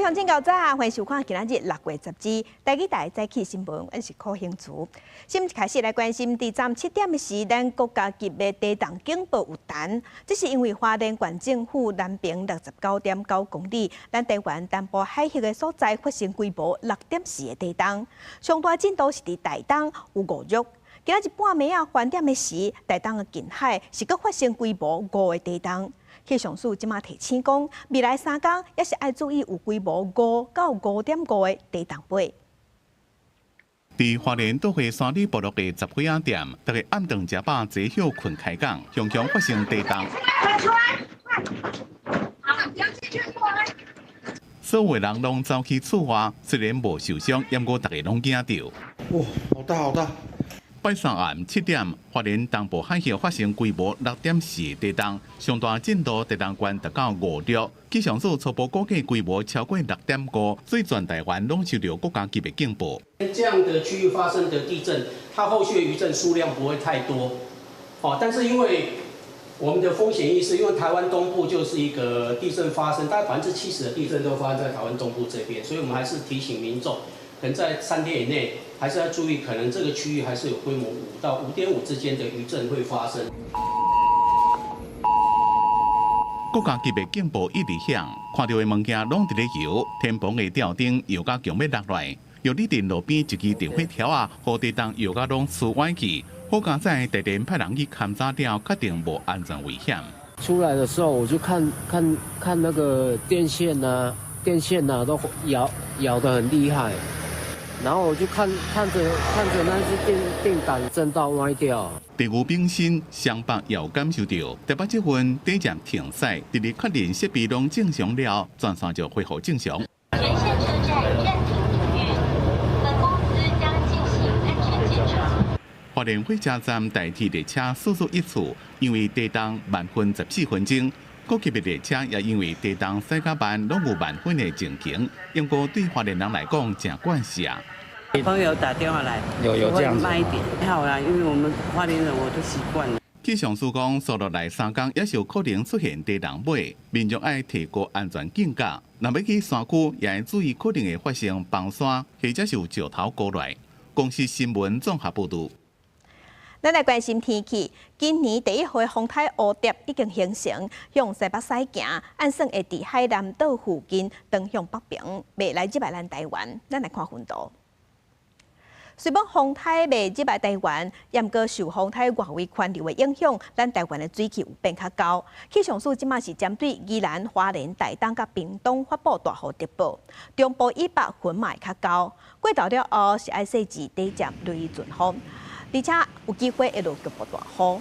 上清夠早，歡迎收看今仔日6月12台語台早起新聞，我是柯興慈。先開始來關心，佇昨7點時，咱國家級的地動警報有彈，這是因為花蓮縣政府南爿69.9公里，咱台灣東部海域的所在發生規模6.4的地動，上大震度是佇台東有5弱。今仔日半暝仔翻點的時，台東的近海是閣發生規模5的地動。氣象署這馬提醒講，未來3工也是愛注意有規模5到5.5的地動尾。佇花蓮都會山里部落的十幾仔店，逐家暗頓食飽，坐歇睏開講，常常發生地動。快出來！快！不要進去過來！所有人攏走去厝外，雖然無受傷，毋過逐家攏驚著。哇，好大好大！拜三暗7點，花蓮東部海域發生規模6.4地動，上大震度台東縣達到5弱。氣象署初步估計規模超過6.5，所以全台灣攏受著國家級的警報。這樣的區域發生的地震，它後續的餘震數量不會太多，哦，但是因為我們的風險意識，因為台灣東部就是一個地震發生，大概70%的地震都發生在台灣東部這邊，所以我們還是提醒民眾，可能在3天以內，還是要注意，可能這個區域還是有規模5到5.5之間的餘震會發生。國家級的警報一直響，看著的物件攏佇咧搖，天棚的吊燈搖甲強欲落來，玉里鎮路邊一支電火柱仔，予地動搖甲攏吹歪去。好佳哉，台電派人去勘查了，確定無安全危險。出來的時候，我就看看看那個電線啊，電線啊都搖搖得很厲害。然後我就看看著看著那支電電桿震到歪掉。地牛炳新雙北也有感受著，台北捷運短暫停駛，佇咧確認設備攏正常了，全線就恢復正常。全線車站暫停營運，本公司將進行安全檢查。花蓮火車站代替列車速速一次，因為地動慢分14分鐘。各級的列車也因為地動駛較慢，攏有慢分的情形。不過對花蓮人來講，誠慣勢啊。朋友打電話來，有這樣子。慢一點，好啦，因為我們花蓮人我都習慣了。氣象署講，紲落來3工也是有可能出現地動尾，民眾愛提高安全警覺。若欲去山區，也愛注意可能會發生崩山，或者是有石頭孤落來。公視新聞綜合報導。咱來關心天氣，今年第一號風颱烏蝶已經形成，向西北駛行，按算會佇海南島附近轉向北爿，袂來入來咱台灣。咱來看雲圖。雖罔風颱袂入來台灣，毋過受風颱外圍環流的影響，咱台灣的水氣有變較厚。氣象署這馬是針對宜蘭、花蓮、台東佮屏東發布大雨特報，中部以北雲嘛會較厚。過晝了後是愛細緻底站留意陣風，而且有機會會落局部大雨。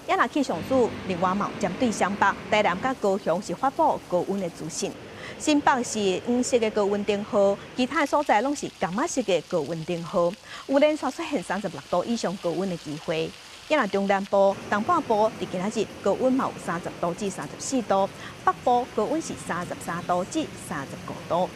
也若氣象署另外嘛有針對雙北、台南佮高雄是發布高溫的資訊。新北是黃色的高溫燈號，其他的所在攏是柑仔色的高溫燈號，有連續出現36度以上高溫的機會。也若中南部、東半部佇今仔日高溫嘛有30度至34度，北部高溫是33度至35度。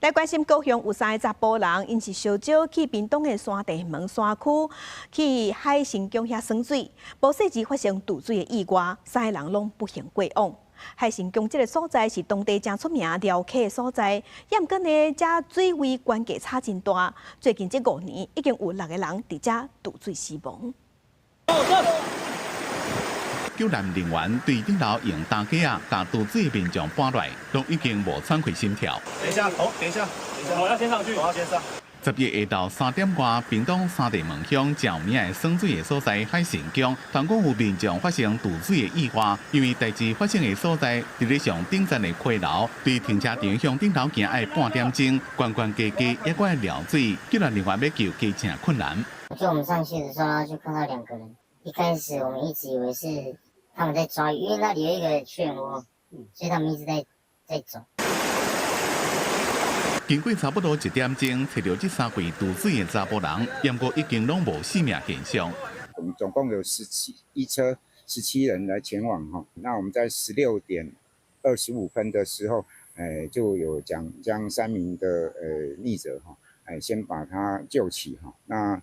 來關心高雄有三個查埔人，𪜶是相招去屏東的山地門山區去海神宮遐耍水，無細緻發生墮水的意外，三個人攏不幸過往。海神宮這个所在是當地誠出名寮客的所在，毋過呢，遮水位懸低差真大。最近這5年已經有六個人佇遮墮水死亡。救援人員對頂樓用擔架仔，共墮水的民眾搬來，攏已經無喘氣心跳。等一下，哦，等一下，等一下，我要先上去，我要先上。10日下晝3點外，屏東三地門鄉著名的耍水的所在海神宮，傳講有民眾發生墮水的意外，因為代誌發生的所在佇咧上頂層的溪樓，對停車場向頂樓行愛半點鐘，懸懸低低猶閣愛撩水，救援人員欲救加誠困難。就我們上去的時候，就看到兩個人。一開始我們一直以為是他們在抓魚，因為那裡有一個漩渦，所以他們一直在走。經過差不多1點鐘，揣著這三位墮水的查埔人，毋過已經攏無生命現象。我們總共有17一車17人來前往哈。那我們在16點25分的時候，就有將三名的溺者哈，先把他救起哈。那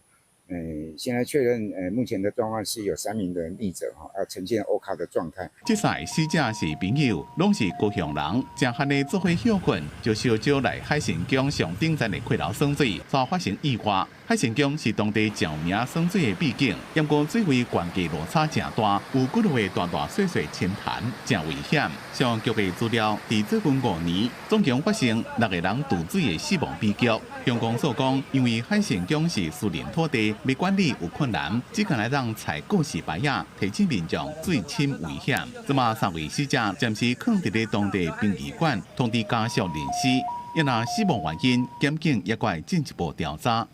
現在確認，目前的狀況是有3名的溺者，哈，啊，呈現烏卡的狀態。這三個死者是朋友，攏是高雄人，正酣咧做伙歇睏，就相招來海神宮上頂層的閣樓耍水，煞發生意外。海神宮是當地著名耍水的秘境，毋過水位懸低落差誠大，有幾落個大大細細深潭，誠危險。消防局的資料，佇最近5年，總共發生六個人墮水的死亡悲劇。鄉公所講，因為海神宮是私人土地，欲管理有困難，只敢會當採告示牌仔，提醒民眾水深危險。這馬三位死者暫時囥佇咧當地殯儀館，通知家屬認屍。欲若死亡原因，檢警也會進一步調查。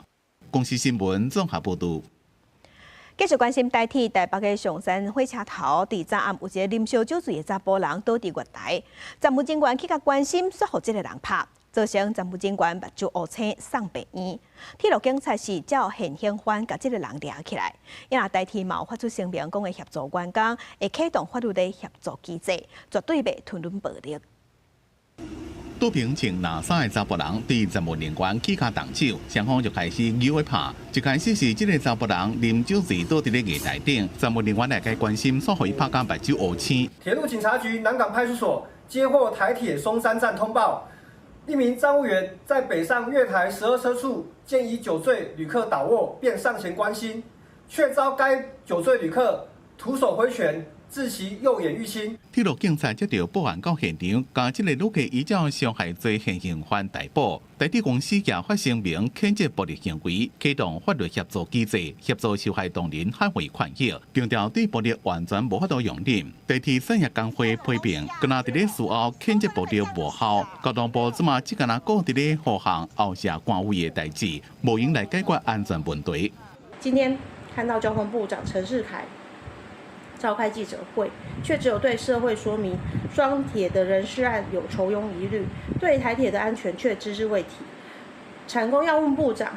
公視新聞綜合報導。繼續關心台鐵台北的松山火車頭，佇昨暗有一个啉燒酒醉的查埔人倒佇月台，站務人員去共關心，煞予這个人拍，造成站務人員目睭烏青，送病院。鐵路警察是照現行犯共這个人掠起來。欲若台鐵嘛有發出聲明，講會協助員工，會啟動法律的協助機制，絕對袂吞忍暴力。倒爿穿藍衫的查埔人對站務人員起跤動手，雙方就開始搝咧拍。一開始是這个查埔人啉酒醉倒佇咧月台頂，站務人員來共關心，煞予伊拍甲目睭烏青。鐵路警察局南港派出所接獲台鐵松山站通報，一名站務員在北上月台12車處見一酒醉旅客倒臥，便上前關心，卻遭該酒醉旅客徒手揮拳，致其右眼淤青。鐵路警察接到報案到現場，共這个旅客依照傷害罪現行犯逮捕。台鐵公司也發聲明譴責暴力行為，啟動法律協助機制，協助受害當人捍衛權益，強調對暴力完全無法度容忍。台鐵產業工會批評，敢若佇咧事後譴責暴力無效，交通部這馬只敢若顧佇咧護航後卸官位的代誌，無閒來解決安全問題。今天看到交通部長陳世凱召開記者會，卻只有對社會說明雙鐵的人事案有酬庸疑慮，對台鐵的安全卻只字未提。產工要問部長，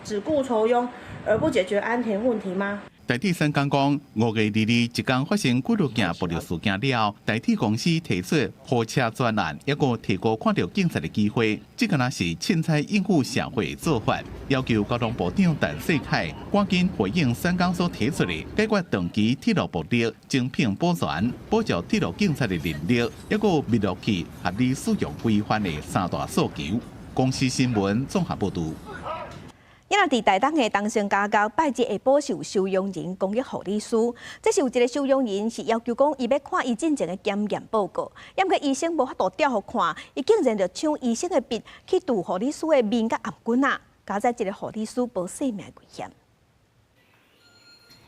只顧酬庸而不解決安全問題嗎？台鐵產工講，5月22一工發生幾落件暴力事件了後，台鐵公司提出護車專案，抑閣提高看著警察的機會，這敢若是凊彩應付社會的做法，要求交通部長陳世凱趕緊回應產工所提出的解決長期鐵路暴力、增聘保全、保障鐵路警察的能力，抑閣密錄器合理使用規範的三大訴求。公視新聞綜合報導。欲若佇台東的東升監獄拜日下晡是有收容人攻擊護理師，這是有一个收容人是要求講，伊欲看伊進前的檢驗報告，毋過醫生無法度調予看，伊竟然就搶醫生的筆去塗護理師的面佮頷頸仔，加載這个護理師無性命危險。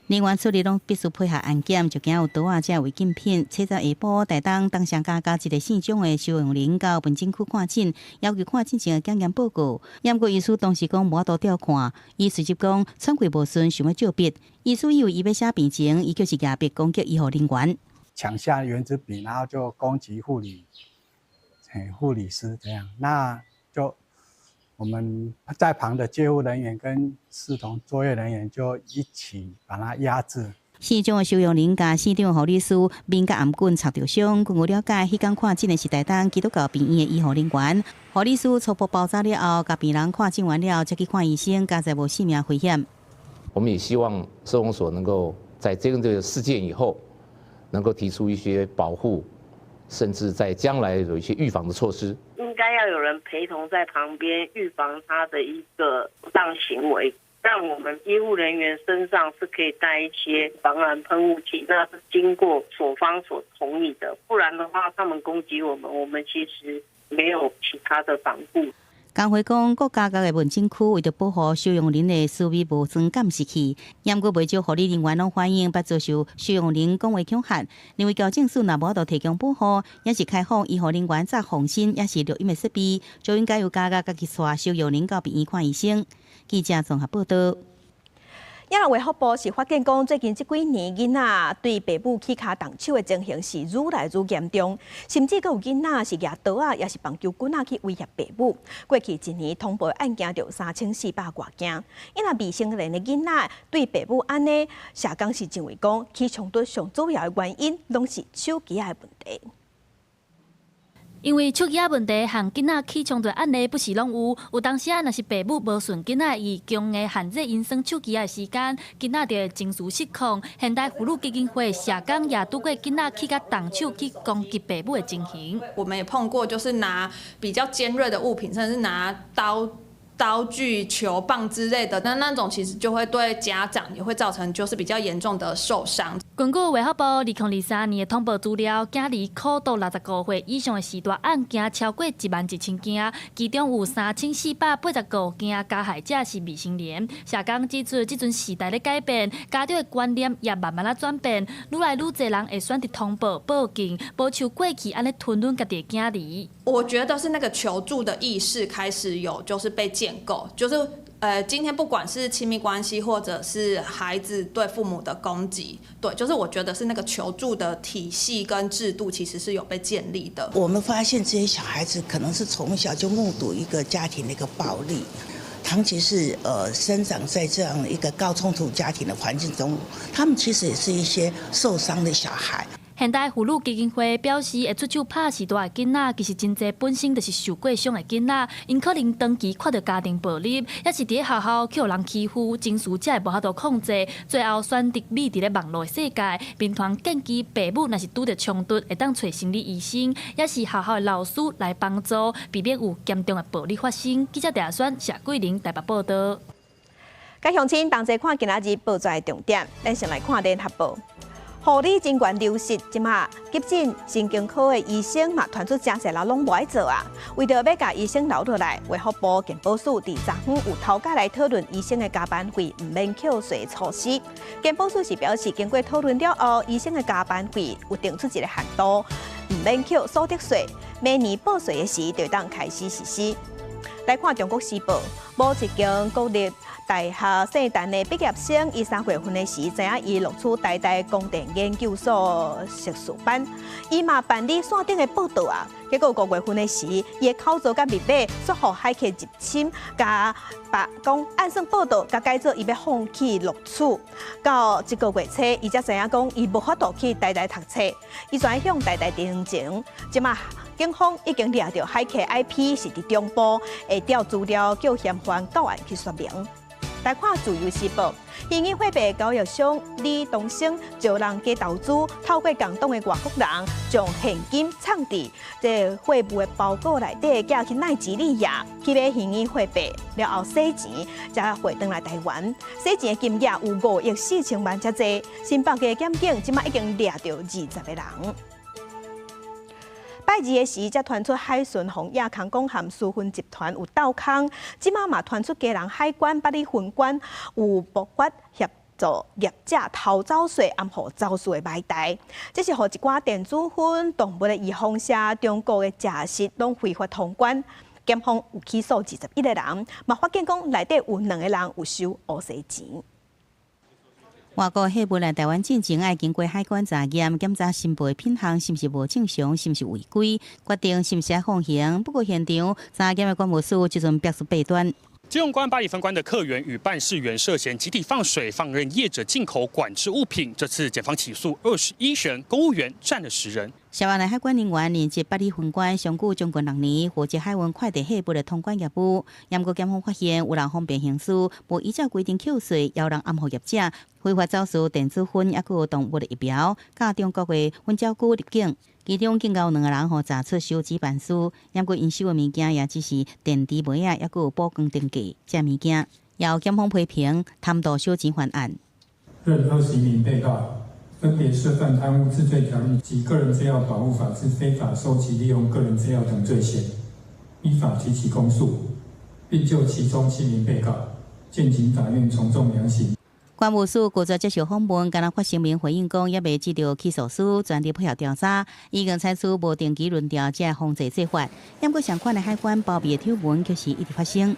人員處理攏必須配合安檢，就驚有刀仔這違禁品。七十下晡，台東東昇監獄一个姓蔣的收容人到門診區看診，要求看進前的檢驗報告。毋過醫師當時講無法度調看，伊隨即講喘氣無順，想欲借筆。醫師以為伊欲寫病情，伊卻是舉筆攻擊醫護人員，搶下原子筆，然後就攻擊護理，護理師這樣，那就我們在旁的介護人員跟視同作業人員就一起把他壓制。姓蔣的收容人共姓張的護理師面佮頷頸插著傷。據我了解，彼工看診的是台東基督教病院的醫護人員。護理師初步包紮了後，共病人看診完了，才去看醫生，佳哉無性命危險。我們也希望收容所能夠在這個事件以後，能夠提出一些保護，甚至在將來有一些預防的措施。應該要有人陪同在旁邊，預防他的一個不當行為。讓我們醫護人員身上是可以帶一些防燃噴霧劑，那是經過所方所同意的，不然的話，他們攻擊我們，我們其實沒有其他的防護。工會講，各監獄的門診區為著保護收容人的私密，無裝監視器，毋過袂少護理人員攏反映，捌遭受收容人講話恐嚇，認為矯正署若無法度提供保護，抑是開放醫護人員紮防身，抑是錄音的設備，就應該由監獄家己帶收容人到病院看醫生。記者綜合報道。欲若衛福部是發現講，最近這幾年囡仔對爸母起跤動手的情形是愈來愈嚴重，甚至閣有囡仔是舉刀仔，抑是棒球棍仔去威脅爸母。過去一年通報案件就有3400外件。欲若未成年的囡仔對爸母按呢，社工是認為講，起衝突上主要的原因，攏是手機仔的問題。因為手機仔問題，和囡仔起衝突案例不時攏有。有當時啊，若是爸母無順囡仔意，強硬限制𪜶耍手機仔的時間，囡仔就會情緒失控。現代婦女基金會社工也拄過囡仔起佮動手去攻擊爸母的情形。我們也碰過，就是拿比較尖銳的物品，甚至拿刀、刀具、球棒之類的，那那種其實就會對家長也會造成就是比較嚴重的受傷。根據衛福部2023年的統報資料，囝兒苦毒65歲以上的序大案件超過11,000件，其中有3485件加害者是未成年。社工指出，這陣時代咧改變，家長的觀念也慢慢仔轉變，愈來愈濟人會選擇通報、報警，無像過去按呢吞忍家己的囝兒。我覺得是那個求助的意識開始有，就是被建構，就是今天不管是親密關係，或者是孩子對父母的攻擊，對，就是我覺得是那個求助的體系跟制度其實是有被建立的。我們發現這些小孩子可能是從小就目睹一個家庭的一個暴力，長期是生長在這樣一個高衝突家庭的環境中，他們其實也是一些受傷的小孩。現代婦女基金會表示，會出手拍序大的囡仔，其實真濟本身就是受過傷的囡仔，𪜶可能長期看著家庭暴力，抑是佇咧學校予人欺負，情緒才會無法度控制，最後選擇匿佇咧網路的世界。民團建議爸母若是拄著衝突，會當揣心理醫生，抑是學校的老師來幫助，避免有嚴重的暴力發生。記者鄭選謝桂玲台北報道。佮鄉親同齊看今仔日報紙的重點，咱先來看聯合報。護理人員流失，這馬急診神經科的醫生嘛，傳出誠濟人攏無愛做啊。為著欲共醫生留落來，衛福部健保署佇昨昏有頭家來討論醫生的加班費毋免扣稅措施。健保署是表示，經過討論了後，醫生的加班費有定出一个限度，毋免扣所得稅，明年報稅的時就當開始實施。來看《中國時報》，某一間國立大學姓陳的畢業生，伊3月份的時，知影伊錄取台大光電研究所碩士班，伊嘛辦理線頂的報到啊。結果5月份的時，伊的口座佮密碼煞予駭客入侵，共白講按算報到，共改做伊欲放棄錄取。到這個月初，伊才知影講伊無法度去台大讀冊，伊轉向台大申請，這馬警方已經掠著駭客 IP 是佇中部，會調資料叫嫌犯到案去說明。來看《自由時報》，虛擬貨幣交易商李東生招人假投資，透過共黨的外國人將現金藏佇這貨物的包裹內底，寄去奈及利亞去買虛擬貨幣，了後洗錢，才匯轉來台灣。洗錢的金額有5億4千萬遮濟。新北的檢警這馬已經掠著20個人。拜二的時，才傳出海巡予亞空港和私分集團有鬥空，這馬嘛傳出基隆海關八里分關有爆發協助業者偷走稅、暗予走私的埋代，這是予一寡電子薰、動物的預防射、中國的食食攏非法通關。檢方有起訴21個人，嘛發現講內底有兩個人有收烏西錢。外國貨物來台灣進前，愛經過海關查驗，檢查申報的品項是毋是無正常，是毋是違規，決定是毋是愛放行。不過現場查驗的關務署這陣爆出弊端。金融關八里分關的課員與辦事員涉嫌集體放水，放任業者進口管制物品。這次檢方起訴21人，公務員佔了10人。涉案的海關人員任職八里分關，上久將近6年，負責海運快遞貨物的通關業務。毋過檢方發現有人方便行事，無依照規定扣稅，予人暗予業者非法走私電子薰，抑閣有動物的疫苗，佮中國的粉蕉菇入境。其中更有兩個人予查出收錢辦事，毋過𪜶收的物件也只是電池杯仔，抑閣有補光燈架這物件。由檢方批評貪圖小錢犯案。認21名被告，分別涉犯貪污治罪條例及個人資料保護法之非法收集利用個人資料等罪嫌，依法提起公訴，並就其中7名被告，建請法院從重量刑。關務署拒絕接受訪問，敢若發聲明回應講，猶未接到起訴書，全力配合調查，已經採取無定期輪調這防制做法。毋過相款的海關包庇的醜聞，卻是一直發生。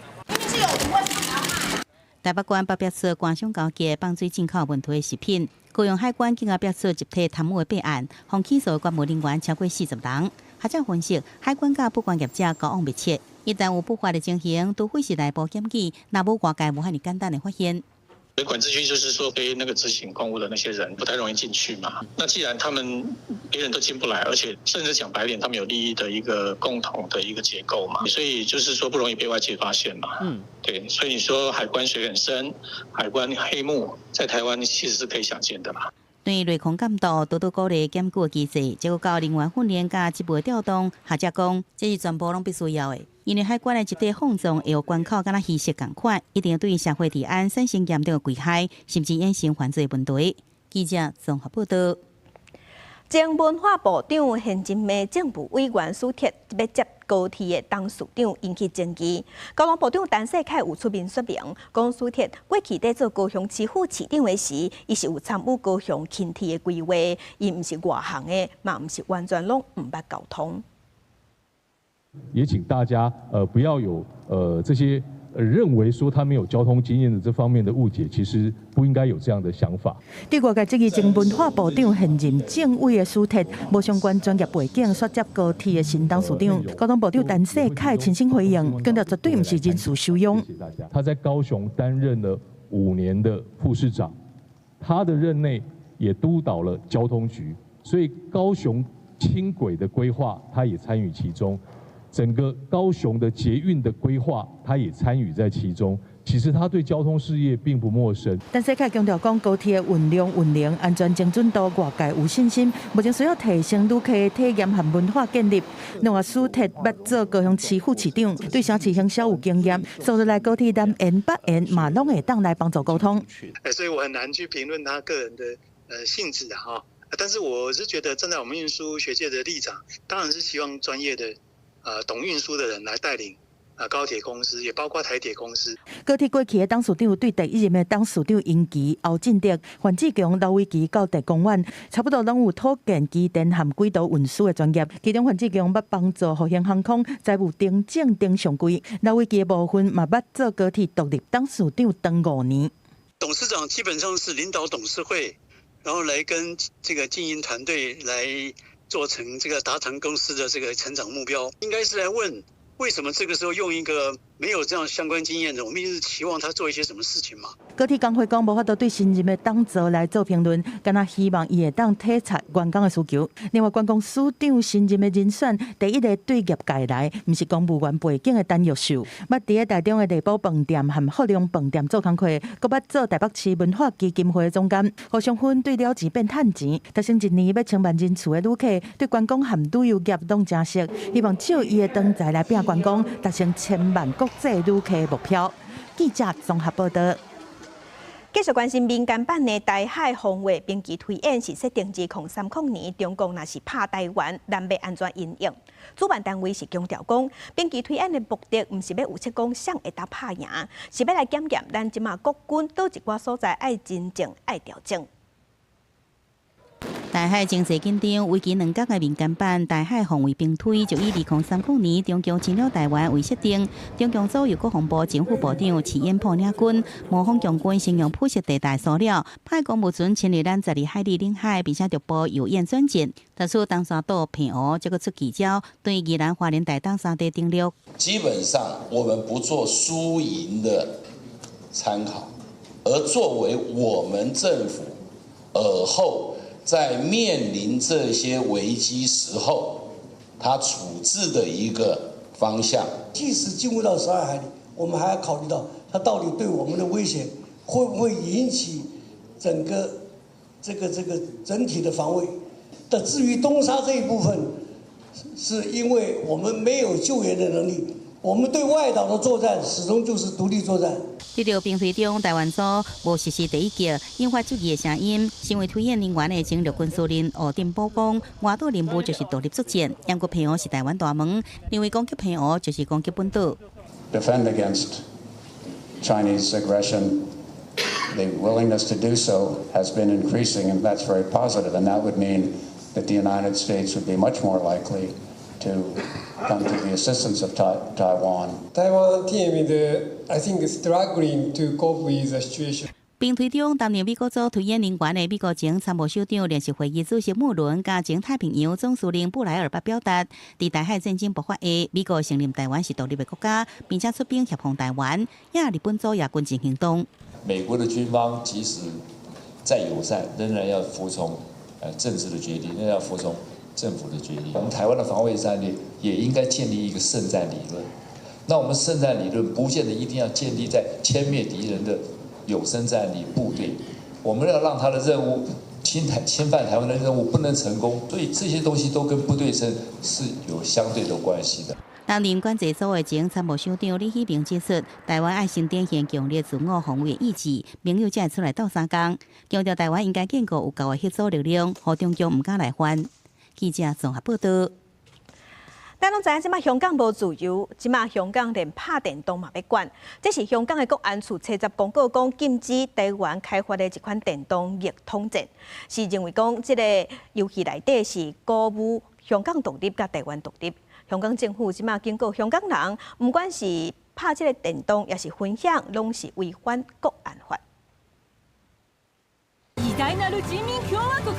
台北縣爆出官商勾結放水進口問題的食品，高雄海關更加爆出集體貪污的弊案，予起訴的關務人員超過40人。學者分析，海關佮報關業者交往密切，一旦有不法的情形，除非是內部檢舉，若無外界無遐爾簡單的發現。管制區就是說，非那個執行公務的那些人不太容易進去嘛。那既然他們別人都進不來，而且甚至講白點，他們有利益的一個共同的一個結構嘛，所以就是說不容易被外界發現嘛。對，所以你說海關水很深，海關黑幕在台灣其實是可以想見的啦。對內控監督多多鼓勵檢舉機制，這個到人員訓練佮職務調動，學者講這是全部攏必須要的。因為海關的集體放縱會予關口敢若虛設仝款，一定對社會治安產生嚴重的危害，甚至衍生犯罪問題。記者綜合報道。前文化部長現任的政部委員蘇鐵欲接高鐵的董事長引起爭議。交通部長陳世凱有出面說明，講蘇鐵過去佇做高雄市副市長的時，伊是有參與高雄輕鐵的規劃，伊毋是外行的，嘛毋是完全攏毋捌交通。也請大家不要有這些認為說他沒有交通經驗的這方面的誤解，其實不應該有這樣的想法。對外界質疑前文化部長現任政委的蘇鐵無相關專業背景，煞接高鐵的新董事長，交通部長陳世凱親身回應，強調絕對毋是人事收容。他在高雄擔任了5年的副市長，他的任內也督導了交通局，所以高雄輕軌的規劃，他也參與其中。整個高雄的捷運的規劃，他也參與在其中。其實他對交通事業並不陌生。陳世凱強調講，高鐵的運量、運能、安全精準度，外界有信心。目前需要提升旅客的體驗和文化建立。另外，蘇鐵捌做高雄市副市長，對城市行銷有經驗，所以來高鐵南延北延嘛，攏會當來幫助溝通。所以我很難去評論他個人的性質哈。但是我是覺得，站在我們運輸學界的立場，當然是希望專業的，懂運輸的人來帶領啊高鐵公司，也包括台鐵公司。高鐵過去的董事長對第一任的董事長英奇、歐進德、范志強、劉維基到鄭光遠，差不多攏有土建、機電和軌道運輸的專業。其中范志強捌幫助復興航空財務重整頂上櫃，劉維基的部分嘛捌做高鐵獨立董事長長5年。董事長基本上是領導董事會，然後來跟這個經營團隊來做成這個達成公司的這個成長目標，應該是來問為什麼這個時候用一個沒有這樣相關經驗的，我們一直期望他做一些什麼事情嘛？高鐵工會講無法度對新任的董座來做評論，敢若希望伊會當體察員工的需求。另外，觀光署長新任的人選，第一个對業界來，毋是公務員背景的陳玉秀，捌佇咧台中的麗寶飯店和福隆飯店做工課，閣捌做台北市文化基金會的總監。胡雙芬對了錢變趁錢，達成一年欲千萬人次的旅客，對觀光和旅遊業攏誠熟，希望借伊的長才來拼觀光，達成千萬國際旅客目標。記者綜合報道。繼續關心民間版的台海防衛兵器推演是設定2030年，中共若是拍台灣，咱欲按怎因應？主辦單位是強調講，兵器推演的目的毋是欲預測講誰會當拍贏，是欲來檢驗咱這馬國軍佗一寡所在愛真正愛調整。台海情勢緊張，為期2工的民間版台海防衛兵推就以2030年中共侵略台灣為設定，中共左右國防部前副部長池延甫領軍，模仿共軍使用普式地帶騷擾，派公務船侵入咱12海里領海，並且逐步右舷轉進，特殊東沙島澎湖，這個出奇招，對宜蘭花蓮台東三地登陸。基本上我們不做輸贏的參考，而作為我們政府爾後在面臨這些危機時候，他處置的一個方向。即使進入到12海里，我們還要考慮到它到底對我們的威脅會不會引起整個這個整體的防衛。但至於東沙這一部分，是因為我們沒有救援的能力，我們對外島的作戰始終就是獨立作戰。佇著兵推中，台灣組無實施第一擊，引發質疑的聲音。身為推演人員的前陸軍司令吳振寶講，外島任務就是獨立作戰，毋過澎湖是台灣大門，認為攻擊澎湖就是攻擊本島。 Defend against Chinese aggression, the willingness to do so has been increasing, and that's very positive. And that would mean that the United States would be much more likely to come to the assistance of Taiwan. Taiwan team is, I think, struggling to cope with the situation. 兵推中擔任美國組推演人員的美國前參謀首長聯席會議主席穆倫，佮前太平洋總司令布萊爾捌表達，佇台海戰爭爆發下，美國承認台灣是獨立的國家，並且出兵協防台灣，也日本組也軍事行動。美國的軍方即使再友善，仍然要服從政治的決定，仍然要服從政府的決定。我們台灣的防衛戰略也應該建立一個勝戰理論。那我們勝戰理論不見得一定要建立在殲滅敵人的有生戰力部隊，我們要讓他的任務侵台侵犯台灣的任務不能成功，所以這些東西都跟不對稱是有相對的關係的。擔任管制所的前參謀首長李喜明指出，台灣愛先展現強烈自我防衛意志，盟友才會出來鬥相共，強調台灣應該建構有夠的嚇阻力量，予中共毋敢來犯。記者綜合報道。咱攏知影，這馬香港無自由，這馬香港連拍電動嘛欲管。這是香港的國安處初十公告講禁止台灣開發的一款電動逆統戰，是認為講這個遊戲內底是鼓舞香港獨立佮台灣獨立。香港政府這馬警告香港人，毋管是拍這個電動，抑是分享，攏是違反國安法。偉大なる人民共和國。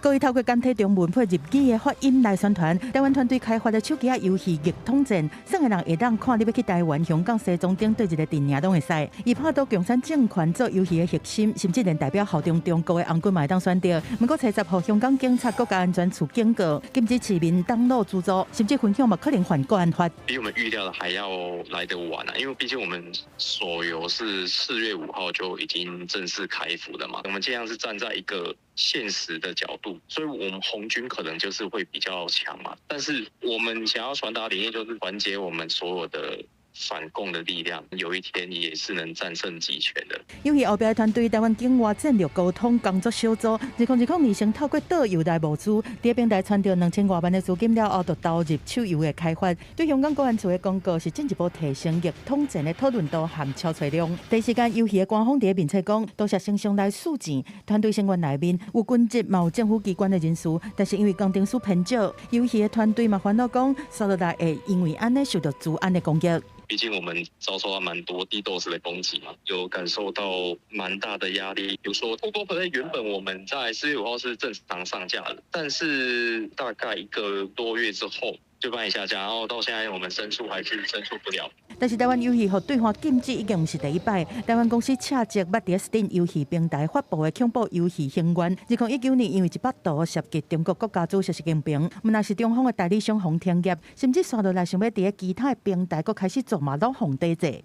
故意透過簡體中文配日語的發音來宣傳，台灣團隊開發的手機仔遊戲《逆統戰》，耍的人會當看你欲去台灣、香港、西藏等佗一個陣營攏會使。伊拍倒共產政權做遊戲的核心，甚至連代表效忠中國的紅軍嘛會當選著。毋過，初十予香港警察國家安全處警告，禁止市民登錄資助，甚至分享嘛可能犯國安法。比我們預料的還要來得晚啊！因為畢竟我們手遊是4月5號就已經正式開服了嘛，我們盡量是站在一個現實的角度，所以我們紅軍可能就是會比較強嘛。但是我們想要傳達理念就是團結我們所有的反共的力量，有一天也是能戰勝極權的。遊戲後壁團隊台灣境外戰略溝通工作小組，2020年先透過桌遊來募資，佇平台傳著2000外萬的資金了後，就投入手遊的開發。對香港國安處的公告是進一步提升逆統戰的討論度和敲揣量。第一時間遊戲的官方佇面冊講，多謝廠商來注錢，團隊成員內面有軍職，嘛有政府機關的人士，但是因為工程師偏少，遊戲的團隊嘛煩惱講，紲落來會因為按呢受到資安的攻擊。畢竟我們遭受到蠻多 DDoS 的攻擊嘛，有感受到蠻大的壓力。比如說，Google Play 原本我們在4月5號是正常上架的，但是大概一個多月之後就幫你下架，然後到現在我們申訴還是申訴不了。但是台灣遊戲予對岸禁止已經毋是第一擺。台灣公司赤石捌佇 Steam 遊戲平台發布的恐怖遊戲刑願，2019年因為一幅圖涉及中國國家主席習近平，毋但是中方的代理商予停業，甚至紲落來想欲佇其他的平台閣開始做嘛，攏予抵制。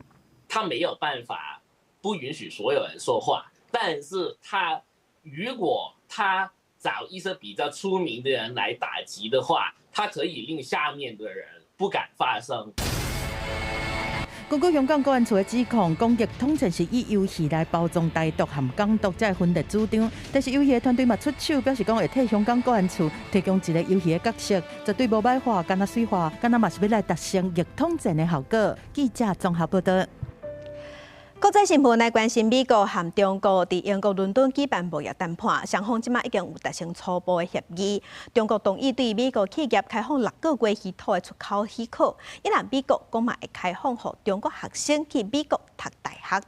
他沒有辦法不允許所有人說話，但是他如果他找一些比較出名的人來打擊的話，他可以令下面的人不敢發聲。根據香港國安處的指控，講逆統戰是以遊戲來包裝台獨和港獨這分裂主張，但是遊戲的團隊嘛出手表示講會替香港國安處提供一個遊戲的角色，絕對無歹畫，敢若媠畫，敢若嘛是欲來達成逆統戰的效果。記者綜合報道。國際新聞來關心美國和中國佇英國倫敦舉辦貿易談判，雙方這馬已經有達成初步的協議。中國同意對美國企業開放6個月稀土的出口許可，伊若美國講嘛會開放予中國學生去美國讀大學。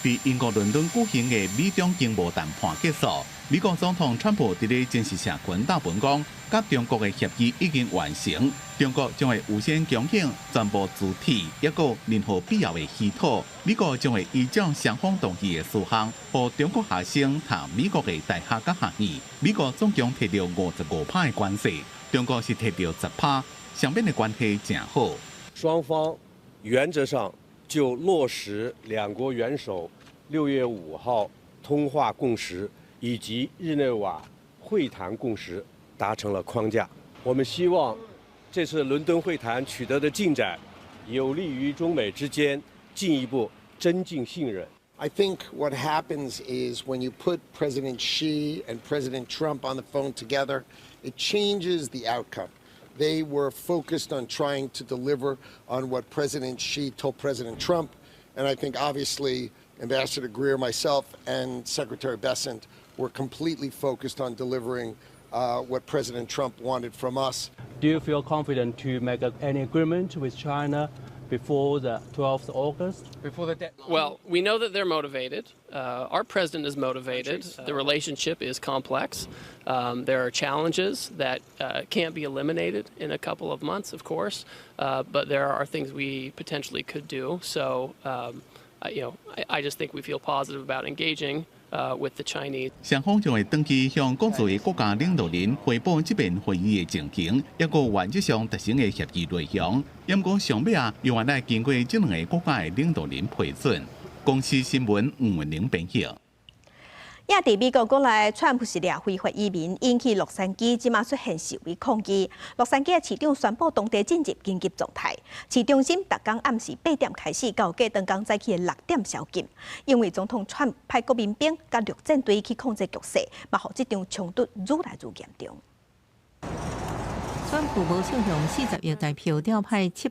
佇英國倫敦舉行的美中經貿談判結束，美國總統川普佇咧正式社群貼文講，佮中國的協議已經完成，中國將會優先供應全部磁鐵，抑閣任何必要的稀土。美國將會依照雙方同意的事項，予中國學生讀美國的大學佮學院。美國總共提著55趴的關稅，中國是提著10趴，雙邊的關係誠好。雙方原則上就落實兩國元首6月5號通話共識以及日內瓦會談共識達成了框架。我們希望這次倫敦會談取得的進展，有利於中美之間進一步增進信任。 I think what happens is when you put President Xi and President Trump on the phone together, it changes the outcome. They were focused on trying to deliver on what President Xi told President Trump. And I think obviously Ambassador Greer, myself, and Secretary Bessent were completely focused on delivering what President Trump wanted from us. Do you feel confident to make any agreement with China before the 12th August? Before the Well, we know that they're motivated. Our president is motivated. The relationship is complex. There are challenges that can't be eliminated in a couple of months, of course, but there are things we potentially could do. So I just think we feel positive about engaging with the Chinese. 雙方將會轉去向各自的國家領導人匯報這遍會議的情形，抑閣原則上達成的協議內容。毋過上尾啊，猶原愛經過這兩个國家的領導人批准。公視新聞吳文玲編譯。也佇美國國內，川普是掠非法移民，引起洛杉磯這馬出現示威抗議。洛杉磯的市長宣布當地進入緊急狀態，市中心逐工暗時8點開始到隔當工早起的6點宵禁，因為總統川普派國民兵佮陸戰隊去控制局勢，嘛予這場衝突愈來愈嚴重。川普無少用40億台票調派700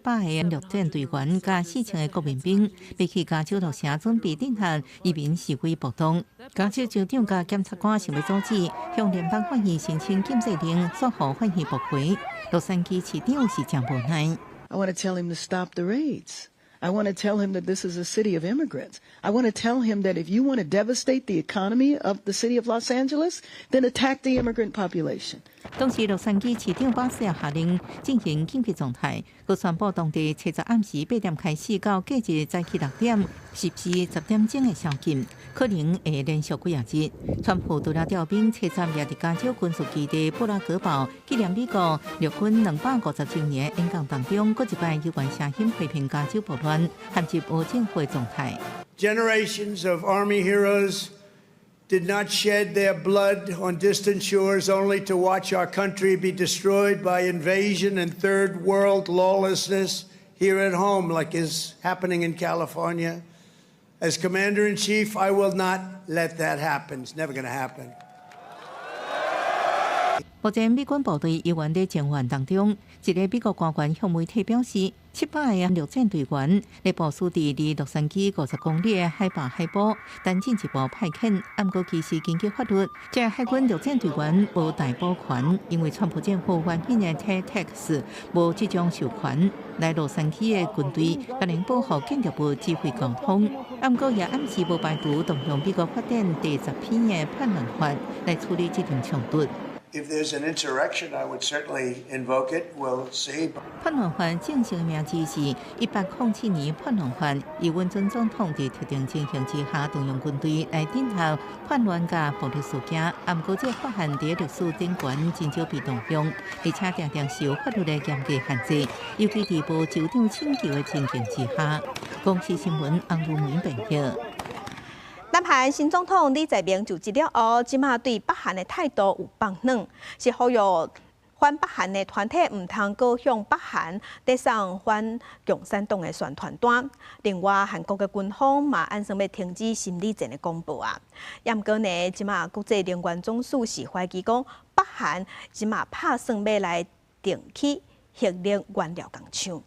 個陸戰隊員佮4000個國民兵，欲去加州洛城準備鎮壓移民示威暴動。加州州長佮檢察官想欲阻止，向聯邦法院申請禁制令，煞予法院駁回。洛杉磯市長是誠無奈。 I want to tell him to stop the raids. I want to tell him that this is a city of immigrants. I want to tell him that if you want to devastate the economy of the city of Los Angeles, then attack the immigrant population. 當時洛杉磯市長巴斯下令進行緊急狀態，閣宣布當地初十暗時8點開始到隔日早起6點，實施10點鐘的宵禁，可能會連續幾仔日。川普除了調兵初十也佇加州軍事基地布拉格堡紀念美國陸軍250週年演講當中，閣一擺猶原聲音批評加州暴亂，陷入無政府狀態。 Generations of Army heroes did not shed their blood on distant shores only to watch our country be destroyed by invasion and third world lawlessness here at home, like is happening in California. As Commander in Chief, I will not let that happen. It's never going to happen. 目前美軍部隊猶原佇前線當中，一個美國官員向媒體表示，700個陸戰隊員咧部署佇離洛杉磯50公里的海壩海埔，等進一步派遣。毋過其實根據法律，這个海軍陸戰隊員無逮捕權，因為川普政府援引的 TACTICS 無這種授權。來洛杉磯的軍隊可能保護建築物指揮溝通。毋過也暗示無排除動用美國法典第10篇的叛亂法來處理這場衝突。 If there's an insurrection, I would certainly invoke it. We'll see. 叛亂法正式的名字是1807年叛亂法，以允准總統佇特定情形之下動用軍隊來鎮壓叛亂佮暴力事件。毋過這法案佇歷史頂懸真少被動用，而且定定受法律的嚴格限制，尤其佇無州長請求的情形之下。公視新聞洪如梅編譯。南韓新總統李在明就職了後，這馬對北韓的態度有放軟，是呼籲反北韓的團體毋通閣向北韓遞送反共產黨的宣傳單。另外，韓國的軍方嘛按算欲停止心理戰的廣播啊。毋過呢，這馬國際能源總署是懷疑講，北韓這馬拍算欲來重啟核能原料工廠。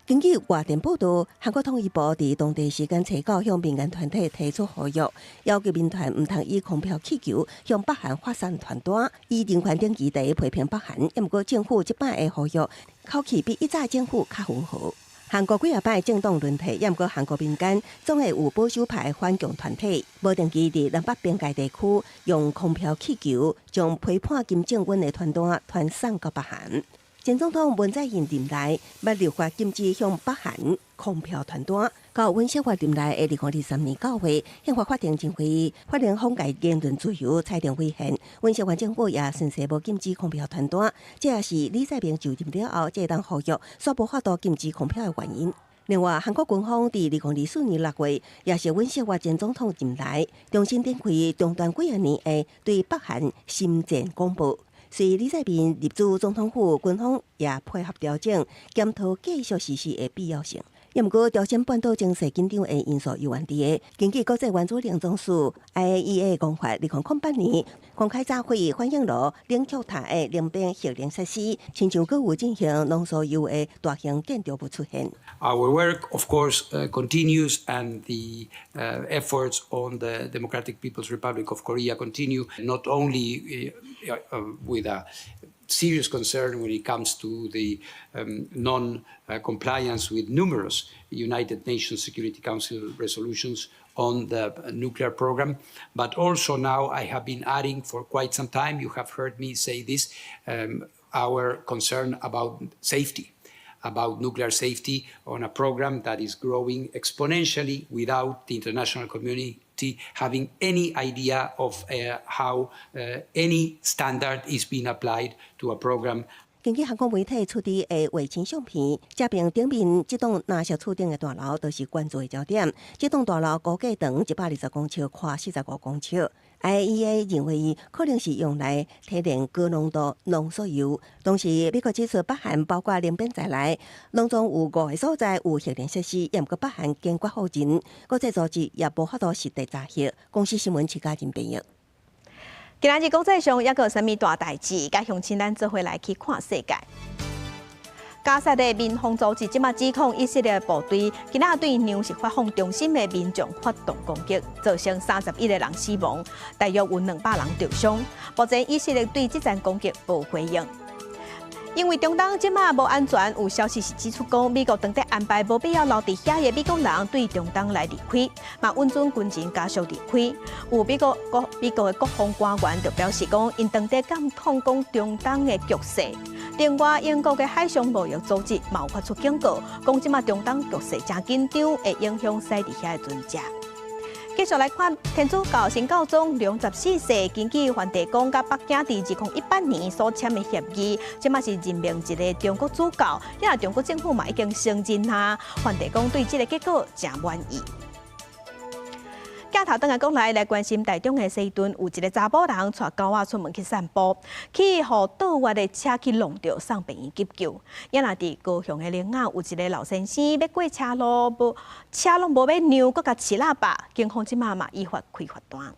根據外電報道，韓國統一部佇當地時間初九向民間團體提出呼籲，要求民團毋通以空飄氣球向北韓發送傳單，以人權等議題批評北韓。毋過政府這擺的呼籲口氣比以早政府較溫和。韓國幾若擺政黨輪替，毋過韓國民間總會有保守派反共團體，無定期佇南北邊界地區用空飄氣球將批判金正恩的傳單傳送到北韓。前總統文在寅任內，捌立法禁止向北韓空飄傳單。到尹錫悅任內的2023年9月，憲法法庭認為法令妨礙言論自由，裁定違憲。尹錫悅政府也順勢無禁止空飄傳單，這也是李在明就任了後，這當呼籲煞無法度禁止空飄的原因。另外，韓國軍方佇2024年6月，也是尹錫悅前總統任內，重新展開中斷幾仔年的對北韓心戰廣播。隨李在明入主總統府，軍方也配合調整，檢討繼續實施的必要性。毋過，朝鮮半島情勢緊張的因素猶原佇个。根據國際原子能總署 IAEA 講法，2008年公開炸毀反應爐冷卻塔的寧邊核能設施，親像閣有進行濃縮鈾的大型建築物出現。 Our work, of course, continues, and the efforts on the Democratic People's Republic of Korea continue, not only with a serious concern when it comes to the non-compliance with numerous United Nations Security Council resolutions on the nuclear program, but also now I have been adding for quite some time, you have heard me say this, our concern about safety. about nuclear safety on a program that is growing exponentially without the international community having any idea of how any standard is being applied to a program. 根據韓國媒體出的衛星相片，這爿頂面這棟藍色厝頂的大樓都是關注的焦點。這棟大樓高架長120公尺，寬45公尺。IAEA 認為可能是用來提煉高濃度濃縮鈾。同時，美國指出北韓包括寧邊在內，攏總有五個所在有核能設施，也毋過北韓堅決否認。國際組織也無法度實地查核。公視新聞徐嘉仁編譯。今仔日國際上猶閣有啥物大代誌？佮鄉親咱做伙來去看世界。加薩的民防組織這馬指控以色列部隊今仔對糧食發放中心的民眾發動攻擊，造成31個人死亡，大約有200人受傷。目前以色列對這場攻擊無回應。因為中東這馬無安全，有消息是指出講，美國當咧安排無必要留佇遐的美國人對中東來離開，嘛允准軍人家屬離開。有美國的國防官員就表示講，𪜶當咧檢討講中東的局勢。另外，英國的海上貿易組織嘛有發出警告，講這馬中東局勢誠緊張，會影響駛佇遐的船隻。繼續來看天主教新教宗良十四世根據梵蒂岡佮北京佇2018年所簽的協議，這馬是任命一个中國主教，因為中國政府嘛已經承認啊，梵蒂岡對這个結果誠滿意。鏡頭轉來國內來關心台中的西屯，有一个查某人帶狗仔出門去散步，去予倒彎的車去挵著，送病院急救。也若佇高雄的苓仔，有一个老先生欲過車路，無車攏無欲讓，閣共揤喇叭，警方這馬嘛依法開罰單。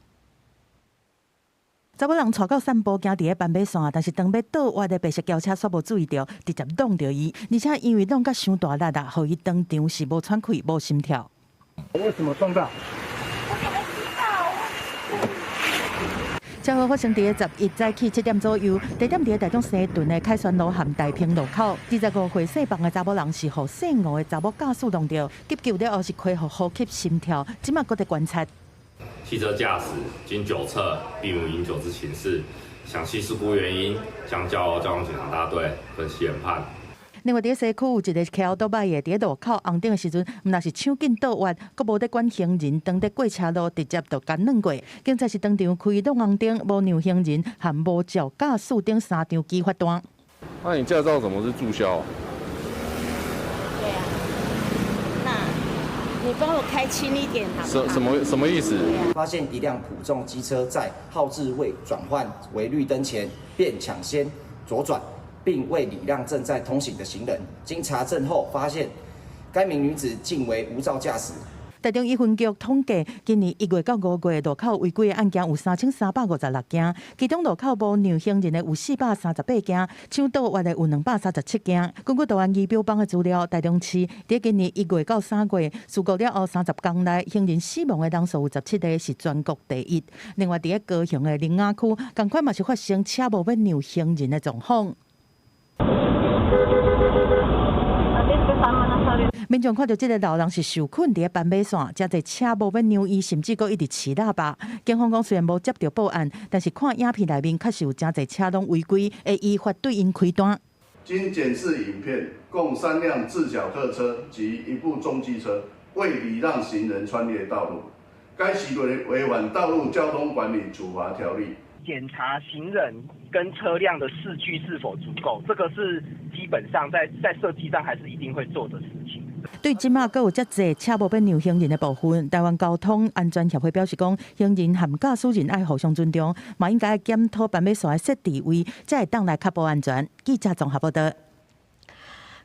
查某人帶狗散步，行佇咧斑馬線，但是當欲倒彎的白色轎車煞無注意著，直接挵著伊，而且因為挵甲傷大力啦，予伊當場是無喘氣、無心跳。為什麼撞到？車禍發生佇11早起7點左右，地點佇咧台中西屯的凱旋路和大坪路口。25歲姓彭的查某人是予姓吳的查某駕駛挵著，急救了後是恢復呼吸心跳，這馬閣佇觀察。汽車駕駛經酒測並無飲酒之情事，詳細事故原因將交交通警察大隊分析研判。另外，佇西區有一个騎歐多擺的，佇咧路口紅燈的時陣，毋但是搶緊倒彎，閣無咧管行人，當咧過車路，直接就共挵過。警察是當場開挵紅燈、無讓行人，和無照駕駛等三張舉發單。那你駕照怎麼是註銷？對啊，那你幫我開輕一點好什什麼什麼意思？發現一輛普眾機車在號誌未轉換為綠燈前，便搶先左轉。並未禮讓正在通行的行人。經查證後發現，該名女子竟為無照駕駛。台中一分局統計，今年1月到5月路口違規的案件有3356件，其中路口無讓行人的有438件，搶倒彎的有237件。根據台灣儀表板的資料，台中市佇今年1月到3月事故了後30天內，行人死亡的人數有17個，是全國第一。另外，佇咧高雄的苓雅區，仝款嘛是發生車無欲讓行人的狀況。民眾看著這个老人是受困佇咧斑馬線，誠濟車無欲讓伊，甚至閣一直揤喇叭。警方講雖然無接著報案，但是看影片內面確實有誠濟車攏違規，會依法對𪜶開單。經檢視影片，共三輛自小客車及一部中機車未禮讓行人穿越道路，該行為違反道路交通管理處罰條例。檢查行人跟車輛的視距是否足夠，這個是基本上在設計上還是一定會做的事情。對這馬閣有遮濟車無欲讓行人的部分，台灣交通安全協會表示講，行人和駕駛人愛互相尊重，嘛應該檢討斑馬線的設置位，才會當來確保安全。記者綜合報道。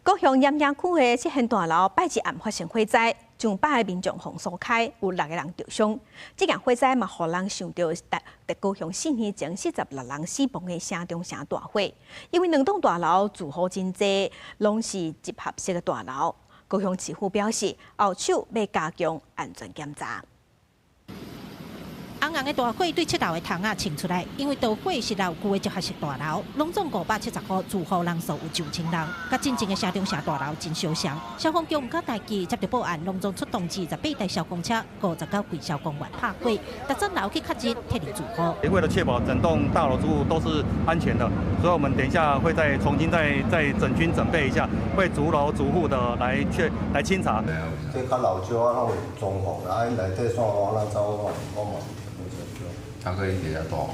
高雄鹽埕區的七賢大樓拜一暗發生火災，上百个民眾予疏開，有六个人著傷。這件火災嘛，予人想著佇高雄4年前46人死亡的城中城大火。因為兩棟大樓住戶真濟，攏是集合式的大樓。高雄市府表示，後手欲加強安全檢查。紅紅的大火對七樓的窗仔衝出來，因為著火是老舊的集合式大樓，攏總570戶住戶人數有9000人，佮進前的城中城大樓真相像。消防局毋敢代誌，接著報案，攏總出動28台消防車、59位消防員拍火，逐層樓去確認撤離住戶。為了確保整棟大樓住戶都是安全的，所以我們等一下會再重新再整軍準備一下，會逐樓逐戶的來確來清查。這較老舊啊，攏有裝潢啊，𪜶內底線路按怎走，我嘛毋清楚。大哥，你佇遮住偌久啊？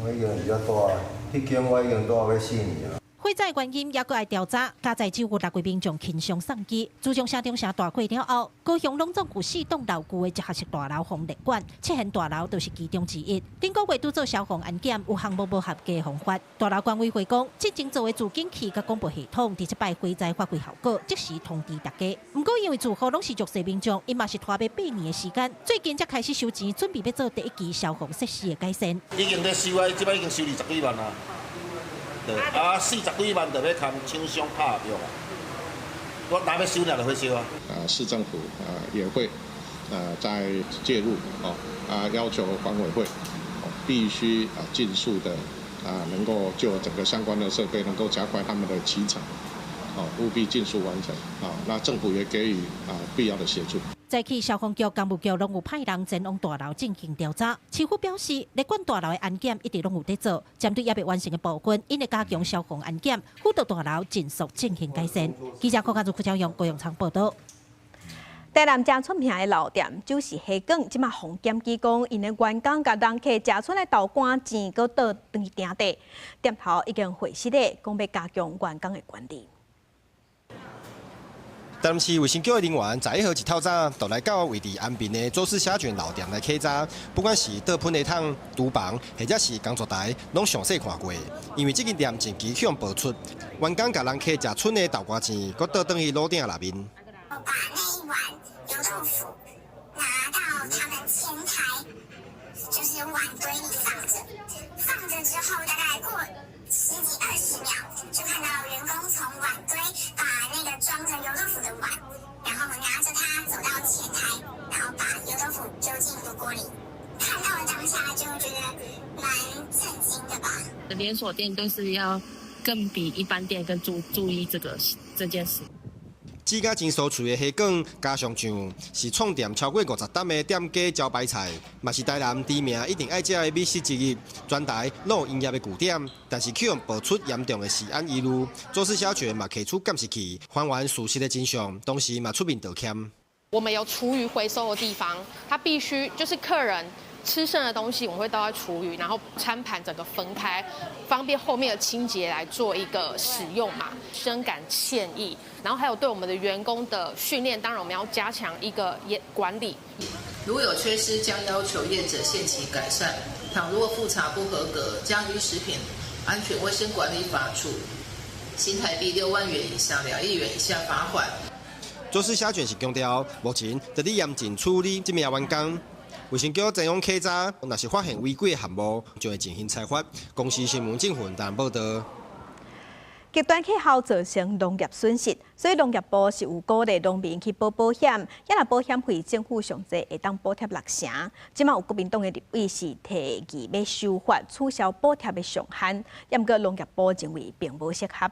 我已經佇遮住，彼間我已經住欲4年啊。火災原因猶閣愛調查，加在只有6位民眾輕傷送醫。自從城中城大火了後，高雄攏總有四棟老舊的集合式大樓予列管，七賢大樓就是其中之一。頂個月拄做消防安檢，有項目無合格予罰。大樓管委會講，進前做的自警器佮廣播系統，佇這擺火災發揮效果，即時通知大家。毋過因為住戶攏是弱勢民眾，𪜶嘛是拖欲8年的時間，最近才開始收錢，準備欲做第一期消防設施的改善。已經咧收啊，這擺已經收20幾萬啊。對，啊，40幾萬就欲共廠商拍合約啊，我若欲收，爾就火燒啊。市政府也會再介入哦，要求管委會必須盡速的能夠就整個相關的設備能夠加快他們的期程，哦，務必盡速完成啊。那政府也給予必要的協助。早起消防局、工務局攏有派人前往大樓進行調查。市府表示，列管大樓的安檢一直攏有佇做，針對猶未完成的部分，𪜶會加強消防安檢，輔導大樓盡速進行改善。記者柯家如、柯昭勇、高永昌報道。台南誠出名的老店就是蝦卷，這馬予檢舉講，𪜶的員工共人客食賰的豆乾錢閣倒轉去埕底，店頭已經回實咧，講欲加強員工的管理。台南市衛生局的人員11號一透早就來到位佇安平的周氏蝦捲老店來稽查，不管是倒噴的桶、廚房，或者是工作台，攏詳細看過。因為這間店近期予人爆出，員工共人客食賰的豆乾錢，閣倒轉去爐鼎內面。把那一碗油豆腐拿到他們前台，就是碗堆裡放着，放着之後大概過十幾二十秒，就看到員工從碗堆把那個裝着油豆腐的碗，然後拿着它走到前台，然後把油豆腐丟進滷鍋裡。看到了當下就覺得蠻震驚的吧。連鎖店都是要更比一般店更注意這件事。這家真酥脆的蝦捲加上醬，是創店超過50擔的店家招牌菜，嘛是台南知名一定愛食的美食之一。全台攏有營業的據點，但是予人爆出嚴重的食安疑慮，周氏蝦捲嘛提出監視器，還原事實的真相，同時嘛出面道歉。我們有廚餘回收的地方，它必須就是客人吃剩的東西，我們會倒在廚餘，然後餐盤整個分開，方便後面的清潔來做一個使用嘛。深感歉意，然後還有對我們的員工的訓練，當然我們要加強一個嚴管理。如有缺失，將要求業者限期改善。倘若複查不合格，將依食品安全衛生管理法處新台幣6萬元以上2億元以下罰款。周氏蝦捲是強調，目前佇咧嚴正處理這名員工。衛生局前往稽查，若是發現違規的項目，就會進行裁罰。公視新聞鄭雲台報道。極端氣候造成農業損失，所以農業部是有鼓勵農民去保保險，抑若保險費政府上濟會當補貼6成。這馬有國民黨的立委是提議欲修法取消補貼的上限，毋過農業部認為並無適合。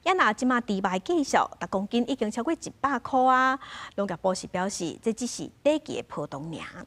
抑若這馬豬肉價數，逐公斤已經超過100箍啊！農業部是表示，這只是短期的波動爾。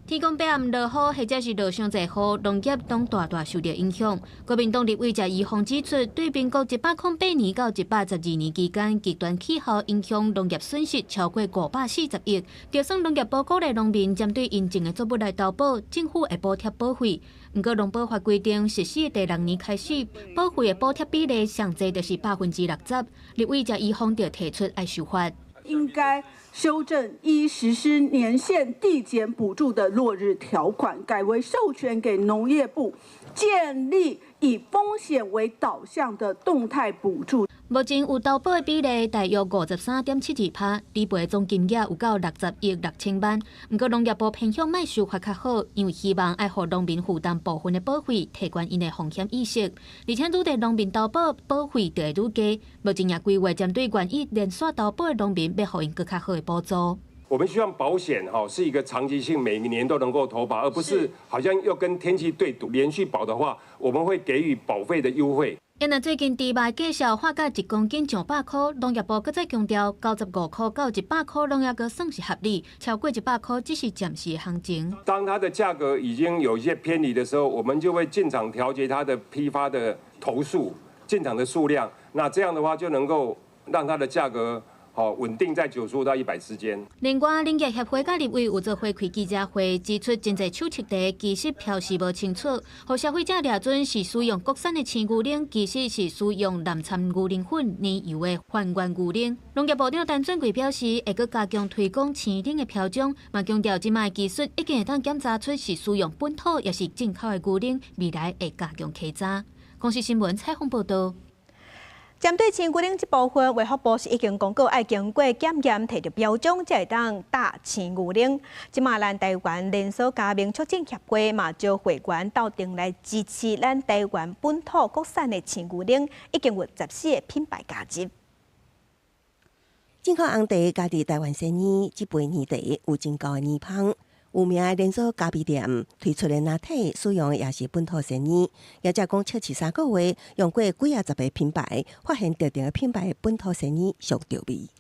天公伯暗落雨，或者是落傷濟雨，農業攏大大受著影響。國民黨立委謝宜豐指出，對民國108年到112年期間，極端氣候影響農業損失超過540億。就算農業部鼓勵農民針對𪜶種的作物來投保，政府會補貼保費。毋過農保法規定，實施第六年開始，保費的補貼比例上濟就是60%。立委謝宜豐就提出愛修法。應該修正依實施年限遞減補助的落日條款，改為授權給農業部建立以風險為導向的動態補助。目前有投保的比例大約53.72%，理賠總金額有到60億6000萬。毋過農業部偏向莫修法較好，因為希望愛予農民負擔部分的保費，提懸𪜶的風險意識。而且愈濟農民投保，保費就會愈低。目前也規劃針對願意連續投保的農民，欲予𪜶閣較好的補助。我們希望保險哈是一個長期性，每年都能夠投保，而不是好像又跟天氣對賭。連續保的話，我們會給予保費的優惠。因為最近豬肉價數化價一公斤上百箍，農業部閣再強調，95塊到100塊攏猶閣算是合理，超過100塊只是暫時行情。當它的價格已經有一些偏離的時候，我們就會進場調節它的批發的頭數、進場的數量，那這樣的話就能夠讓它的價格好穩定在95到100之間。另外，林業協會佮立委有做會開記者會，指出真濟手冊袋其實標示無清楚，予消費者掠準是使用國產的鮮牛奶，其實是使用濫摻牛奶粉、奶油的還原牛奶。農業部長陳俊貴表示，會閣加強推廣鮮奶的標章，嘛強調這擺技術已經會當檢查出是使用本土抑是進口的牛奶，未來會加強稽查。公視新聞採訪報道。針對鮮牛奶這部分，衛福部是已經公告愛經過檢驗，提著標章才會當打鮮牛奶。這馬咱台灣連鎖加盟促進協會嘛，招會員鬥陣來支持咱台灣本土國產的鮮牛奶，已經有14個品牌加入。進口紅茶加佇台灣鮮奶，這杯奶茶有真厚的奶芳。有名的連鎖咖啡店推出的拿鐵，使用的也是本土鮮奶。業者講，測試3個月，用過幾仔十个品牌，發現特定的品牌本土鮮奶上著味。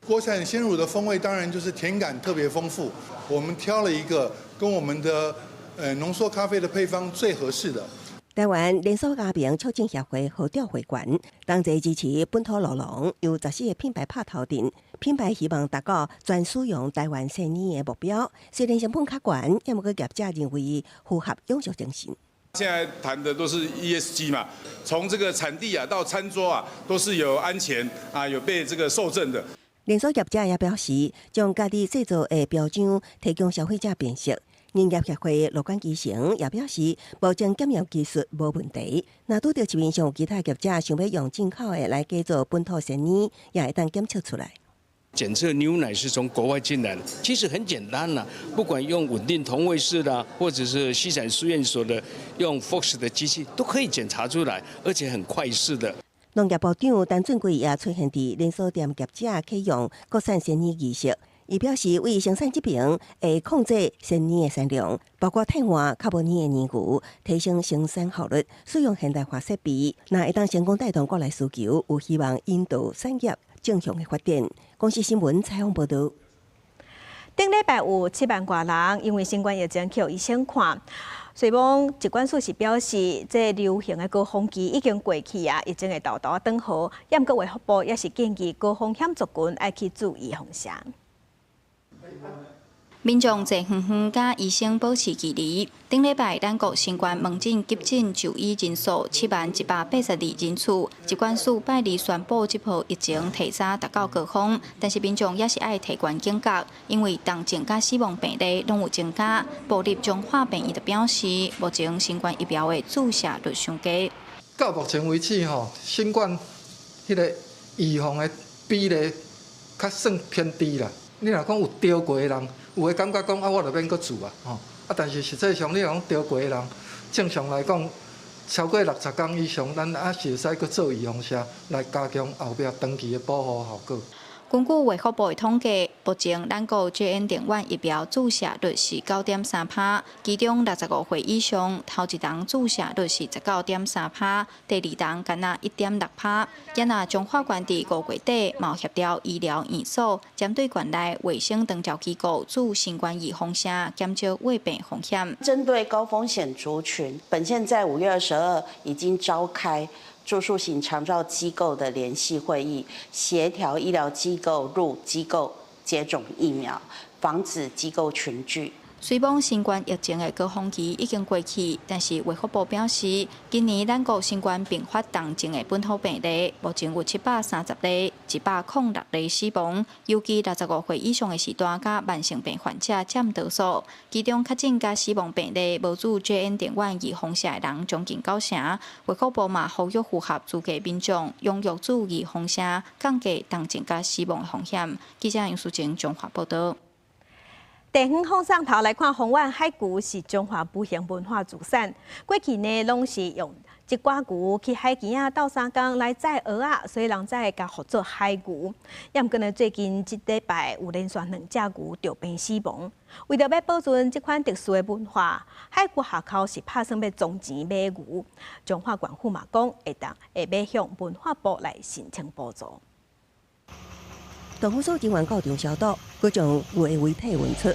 國產鮮乳的風味當然就是甜感特別豐富。我們挑了一個跟我們的濃縮咖啡的配方最合適的。台灣連鎖加盟促進協會號召會員，同齊支持本土酪農，由14個品牌拍頭陣，品牌希望達到全使用台灣鮮奶的目標。雖然成本較懸，也毋過業者認為符合永續精神。現在談的都是 ESG 嘛，從這個產地啊到餐桌啊，都是有安全啊，有被這個受證的。連鎖業者也表示，將家己製造的標章提供消費者辨識。農業協會羅管基成也表示，目前檢驗技術無問題。若拄著市面上有其他業者想欲用進口的來假做本土鮮奶，也會當檢測出來。檢測牛奶是從國外進來的，其實很簡單啦，不管用穩定同位素啦，或者是西產試驗所的用 Fox 的機器，都可以檢查出來，而且很快速的。農業部長陳俊貴也出現佇連鎖店業者啟用國產鮮奶儀式。伊表示，為生產這爿會控制鮮奶的產量，包括替換較無奶的奶牛，提升生產效率，使用現代化設備，若會當成功帶動國內需求，有希望引導產業正向的發展。公視新聞採訪報導。頂禮拜有7萬外人因為新冠疫情去予醫生看，雖罔疾管署是表示，這流行的高峰期已經過去啊，疫情會沓沓轉好。毋過衛福部也是建議高風險族群愛去注意預防射。民眾坐遠遠，佮醫生保持距離。頂禮拜，咱國新冠門診急診就醫人數70,182人次。疾管署拜二宣布，這波疫情提早達到高峰，但是民眾也是愛提懸警覺，因為重症佮死亡病例攏有增加。部立彰化病院就表示，目前新冠疫苗的注射率傷低。到目前為止，吼，新冠彼个預防的比例較算偏低啦。你若講有著過的人，有的感覺講啊，我就免閣注啊，吼啊，但是實際上你若講著過的人，正常來講，超過60天以上，咱還是會使閣做預防射，來加強後壁長期的保護效果。根據衛福部的統計，目前咱國 JN 點 one 疫苗注射率是9.3%，其中65歲以上頭一針注射率是19.3%，第二針干焦1.6%。也若彰化縣佇5月底嘛有協調醫療院所，針對縣內衛生長照機構注新冠預防射，減少患病風險。針對高風險族群，本縣在5月22已經召開住宿型長照機構的聯繫會議，協調醫療機構入機構接種疫苗，防止機構群聚。雖罔新冠疫情的高峰期已經過去，但是衛福部表示，今年咱國新冠併發重症的本土病例，目前有730例，106例死亡。尤其65歲以上的序大佮慢性病患者佔多數，其中確診佮死亡病例無注 JN 點 one 預防射的人將近九成。衛福部嘛呼籲符合資格民眾踴躍注預防射，降低重症佮死亡的風險。記者楊淑靜彰化報導。地方放送頭來看，豐原海龜是中華無形文化資產。過去呢，攏是用一寡牛去海墘仔鬥相共來載蚵仔，所以人才會共號做海牛。也毋過呢，最近這禮拜有連續兩隻牛著病死亡。為著欲保存這款特殊的文化，海牛學校是拍算欲捐錢買牛。彰化縣府嘛講，會當會欲向文化部來申請補助。動物所人員到場消毒，閣將牛的遺體運出。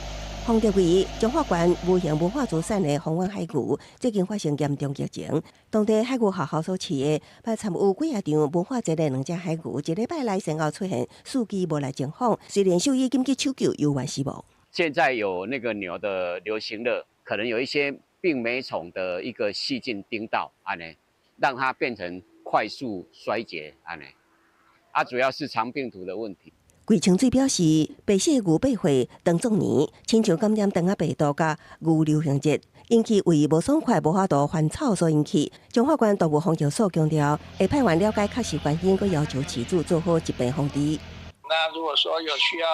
風蝶位彰化縣無形文化資產的豐原海牛，最近發生嚴重疫情。當地海牛學校所飼的，捌參與幾仔場文化節的兩隻海牛，一禮拜內先後出現四肢無力情況，雖然獸醫緊急搶救，猶原死亡。現在有那個牛的流行熱，可能有一些病媒蟲的一個細菌叮到，按呢，讓它變成快速衰竭，按呢，啊，主要是腸病毒的問題。桂清水表示，白色牛八歲當壯年，親像感染腸仔病毒佮牛流行熱，引起胃無爽快、無法度還草所引起。彰化縣動物防疫所強調，會派員了解確實原因，閣要求飼主做好疾病防治。那如果說有需要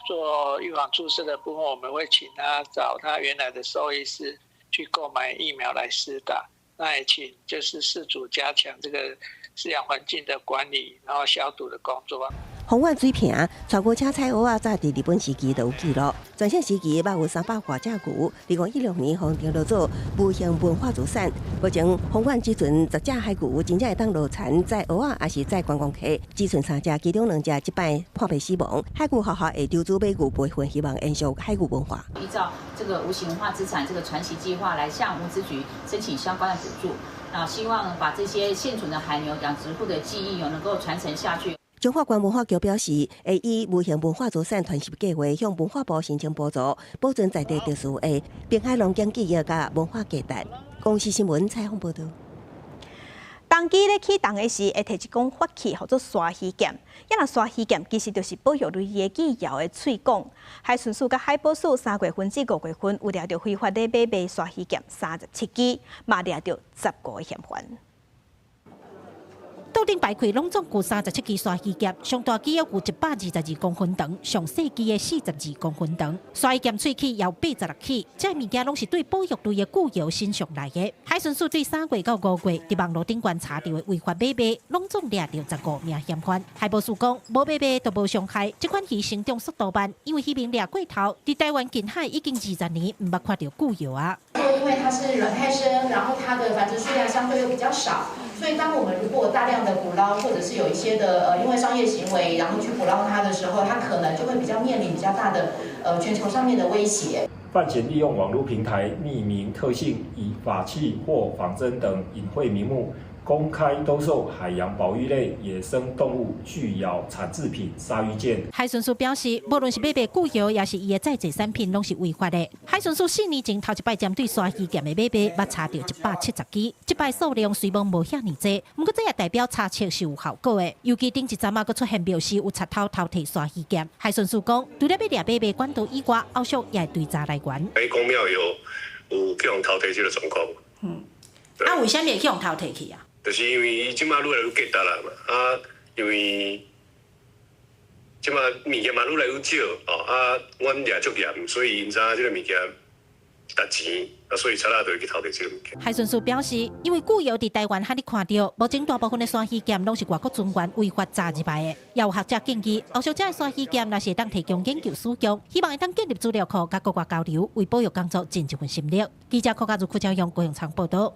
做預防注射的部分，我們會請他找他原來的獸醫師去購買疫苗來施打。那也請就是飼主加強這個飼養環境的管理，然後消毒的工作。豐原水坪，帶牛車採蚵仔，早佇日本時期就有記錄。全盛時期捌有300外隻牛。2016年，予登錄做無形文化資產。目前豐原只賰10隻海牛，真正會當落田載蚵仔，抑是載觀光客。只賰三隻，其中兩隻這擺破病死亡。海牛學校會籌資買牛培訓，希望延續海牛文化。依照這個無形文化資產這個傳習計劃來向物資局申請相關的補助。啊，希望把這些現存的海牛養殖戶的技藝有能夠傳承下去。彰化縣文化局表示，會以無形文化資產傳習計劃向文化部申請補助，保存在地特殊的濱海農耕技藝佮文化價值。公視新聞採訪報導。童乩咧起乩的時，會提一管法器，號做沙魚劍。啊若沙魚劍其實就是保育類的鉤鰩的喙管。海巡署佮海保署3月份至5月份有掠著非法咧買賣沙魚劍37支，嘛掠著15個嫌犯。島頂排開攏總有37支鯊魚劍，上大支有122公分長，上細支的42公分長。鯊魚劍喙齒有86齒，這物件攏是對保育類的巨鰩身上來的。海巡署對3月到5月佇網路頂懸查著的違法買賣，攏總掠著15名嫌犯。海保署講，無買賣就無傷害。這款魚成長速度慢，因為漁民掠過頭，佇台灣近海已經20年毋捌看著巨鰩啊。因為它是卵胎生，然後它的繁殖數量相對又比較少。所以，當我們如果大量的捕撈，或者是有一些的因為商業行為，然後去捕撈它的時候，它可能就會比較面臨比較大的全球上面的威脅。犯嫌利用網路平台匿名特性，以法器或仿真等隱晦名目，公開兜售海洋保育類野生動物巨鰩產製品鯊魚劍。海巡署表示，無論是買賣巨鰩，抑是伊的再製產品，攏是違法的。海巡署4年前頭一擺針對鯊魚劍的買賣，捌查著170支，這擺數量雖罔無遐爾濟，毋過這也代表查冊是有效果的。尤其頂一陣仔，閣出現廟司有賊偷偷提鯊魚劍。海巡署講，除了欲掠買賣管道以外，後續也會追查來源。喺宮廟有去予偷提這個狀況。啊，為啥物會去予偷提去啊？就是因為伊這馬愈來愈價值啦嘛，啊，因為這馬物件嘛愈來愈少哦，啊，阮掠足嚴，所以𪜶知影這個物件值錢，啊，所以賊仔就會去偷提這個物件。海巡署表示，因為巨鰩佇台灣罕咧看著，目前大部分的鯊魚劍攏是外國船員違法詐入來的。也有學者建議，後續這个鯊魚劍若是會當提供研究使用，希望會當建立資料庫，佮國外交流，為保育工作盡一份心力。記者柯家如、柯昭勇、高永昌報導。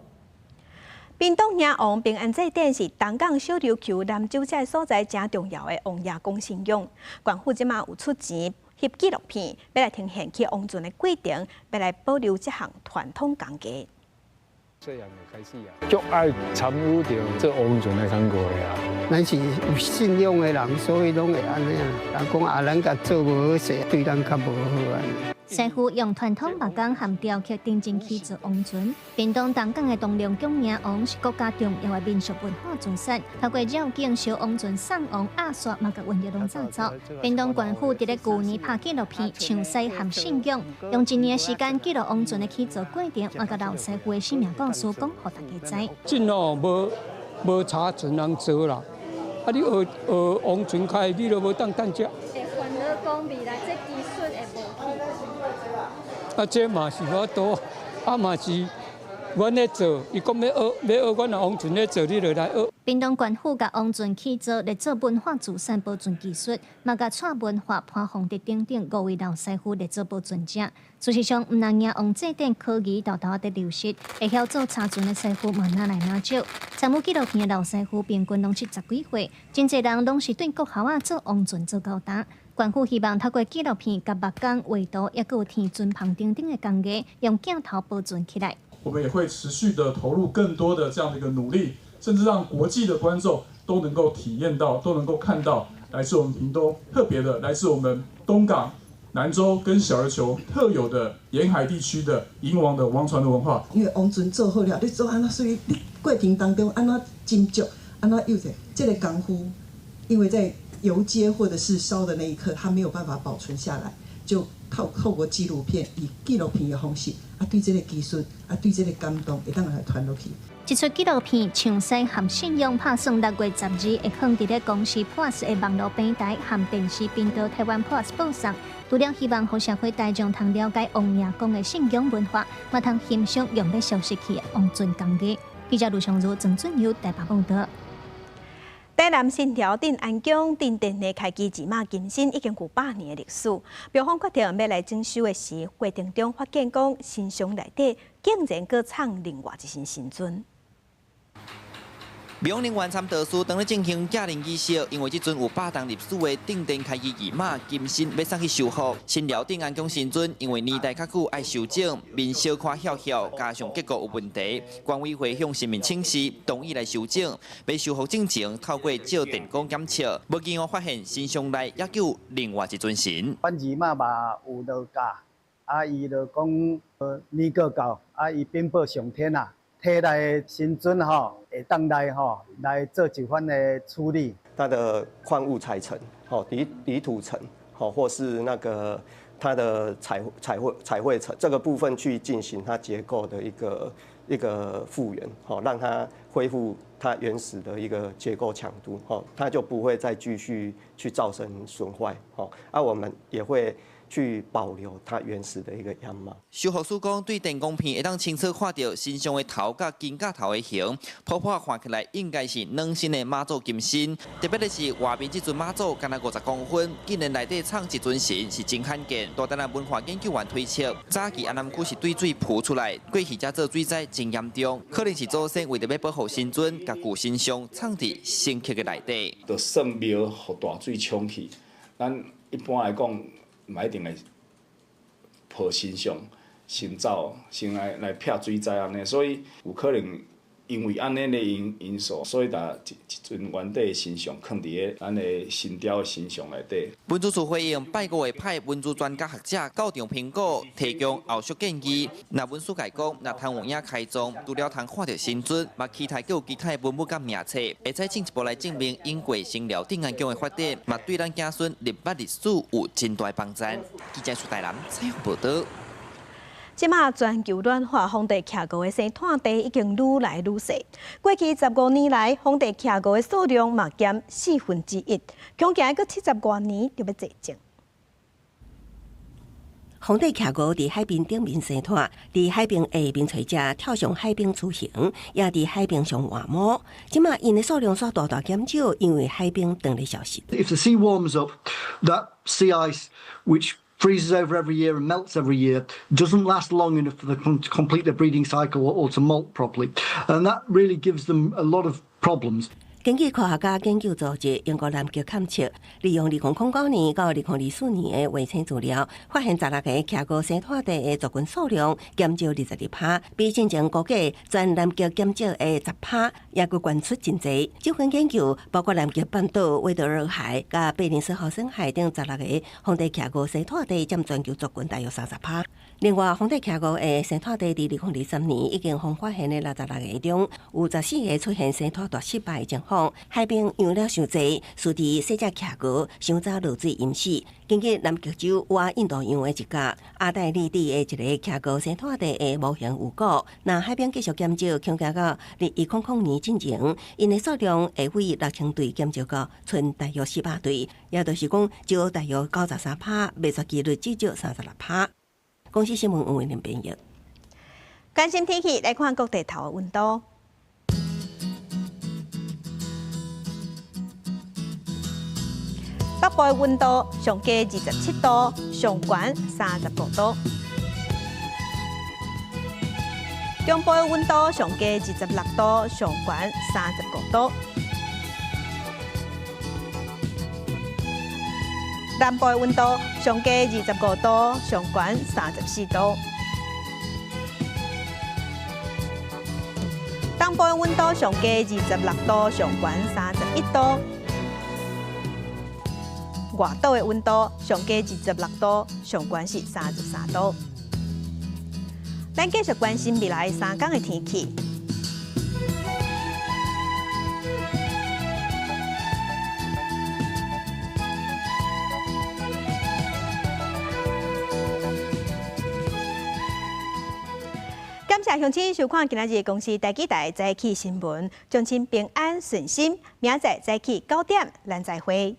屏東迎王平安祭典是東港小琉球南州這个所在誠重要的王爺公信仰。縣府這馬有出錢翕紀錄片，欲來呈現起王船的過程，欲來保留這項傳統工藝。細漢就開始啊，足愛參與著做王船的工課的啊。咱是有信仰的人，所以攏會按呢啊。人講啊，咱共做無好勢，對咱較無好按呢。師傅用傳統木工和雕刻釘進去做王船。屏東東港的東龍宮迎王是國家重要的民俗文化資產。透過繞境燒王船送王壓煞，嘛共瘟疫攏走走。屏東縣府佇咧舊年拍紀錄片《唱西和信仰》，用一年的時間記錄王船的起造過程，嘛共老師傅的生命故事講予大家知。真哦，無柴船通做啦。啊，你學學王船開，你都無當趁食。會煩惱講未來這技術會無去。啊，這嘛是無法度，啊嘛是阮咧做，伊講欲學，欲學，阮若王船咧做，你就來學。屏東縣府共王船起做，列做文化資產保存技術，嘛共蔡文化、潘鳳德等等五位老師傅列做保存者。事實上，毋但迎王祭典科儀沓沓仔佇流失，會曉做柴船的師傅嘛愈來愈少。參與紀錄片的老師傅平均攏70幾歲，真濟人攏是對國校仔做王船做到今。縣府希望透過紀錄片、共木工、畫圖，抑閣有天船篷等等的工藝，用鏡頭保存起來。我們也會持續的投入更多的這樣的一個努力，甚至讓國際的觀眾都能夠體驗到，都能夠看到來自我們屏東特別的，來自我們東港、南州跟小琉球特有的沿海地區的迎王的王船的文化。因為王船做好了，你做按怎，所以你過程當中按怎斟酌，按怎幼者，這個功夫，因為在油街或者是燒的那一刻，它沒有辦法保存下來，就透過紀錄片，以紀錄片的方式，啊，對這個技術，啊，對這個感動，會當來傳落去。這齣紀錄片《唱西含信仰》拍算6月12會放佇咧公視 Plus 的網路平台和電視頻道台灣 Plus 播送。除了希望予社會大眾通了解王爺公的信仰文化，嘛通欣賞用欲消失去的王船工藝。記者盧尚如、鄭俊友台北報導。台南新寮鎮安宮鎮殿的開基二媽金身已經有100年的歷史。廟方決定欲來整修的時，過程中發現講神像內底竟然閣藏另外一身神尊。廟人員參道士當咧進行寄靈儀式，因為這尊有100冬歷史的鎮殿開基二媽金身欲送去修復。新寮鎮安宮神尊因為年代較久愛修整，面小可翹翹，加上結構有問題，管委會向神明請示，同意來修整。欲修復進前，透過照電光檢測，無意外發現神像內猶閣有另外一尊神。阮二媽嘛有落教，啊，伊就講年過到，啊，伊稟報上天啊。提來的神尊吼，會當來吼來做一番的處理。它的礦物彩層，吼底底土層，吼或是那個它的彩繪層這個部分去進行它結構的一個復原，吼讓它恢復它原始的一個結構強度，吼它就不會再繼續去造成損壞，吼啊我們也會去保留它原始的一個樣貌。修復師講，對電光片會當清楚看著神像的頭佮肩胛頭的形，剖破看起來應該是兩身的媽祖金身。特別的是外面這尊媽祖，敢若50公分，竟然內底藏一尊神，是真罕見。大台南文化研究員推測，早期安南區是對水浮出來，過去這做水災真嚴重，可能是祖先為著欲保護神尊，共舊神像藏佇神龛的內底。就算廟予大水沖去，咱一般來講，嘛一定會抱神像，先走，先來避水災按呢，所以有可能因為按呢的因素，所以共一尊原底的神像囥佇咧咱的神雕的神像內底。文資處回應，拜五會派文資專家學者到場評估，提供後續建議。若文史界講，若通有影開裝，除了通看著神尊，嘛期待閣有其他的文物佮名冊，會使進一步來證明英國新寮鎮安宮的發展，嘛對咱子孫認捌歷史有真大幫助。記者蘇台南採訪報導。這馬全球暖化，荒地企鵝的生湠地已經愈來愈細。過去15年來，荒地企鵝的數量嘛減1/4，恐驚閣70外年就欲絕種。荒地企鵝佇海邊頂面生湠，佇海邊下面揣食，跳上海邊出行，也佇海邊上換毛。這馬𪜶的數量煞大大減少，因為海冰當咧消失。 If the sea warms up, that sea ice, which freezes over every year and melts every year, doesn't last long enough for them to complete their breeding cycle or to molt properly. And that really gives them a lot of problems. 根據科學家研究組織英國南極勘測，利用2009年到2024年的衛星資料，發現16個企鵝生湠地的族群數量減少22%，比進前估計全南極減少的10%，猶閣懸出真濟。這份研究包括南極半島、威德爾海、佮貝林斯豪森海等十六个荒地企鵝生湠地，佔全球族群大約30%。另外，荒地企鵝的生湠地佇2023年已經發現的66個中，有14個出現生湠大失敗的情況。海冰融了傷濟，使得細隻企鵝傷早落水淹死。根據南極洲倚印度洋的一角，阿黛利蒂的一个企鵝生湠地的模型預估，若海冰繼續減少，恐驚到2100年進前，𪜶的數量會為6000對減少到賰大約400對，也就是講少大約93%，滅絕幾率至少36%。公視新聞黃偉玲編譯。關心天氣，來看各地頭的溫度。北部的溫度上低27度，上懸35度。中部的溫度上低26度，上懸35度。南部的溫度上低25度，上懸34度。東部的溫度上低26度，上懸31度。外島的溫度上低26度，上懸是33度。咱繼續關心未來3天的天氣。感謝鄉親收看今仔日公視台語台早起新聞，祝親平安順心。明仔載早起9點，咱再會。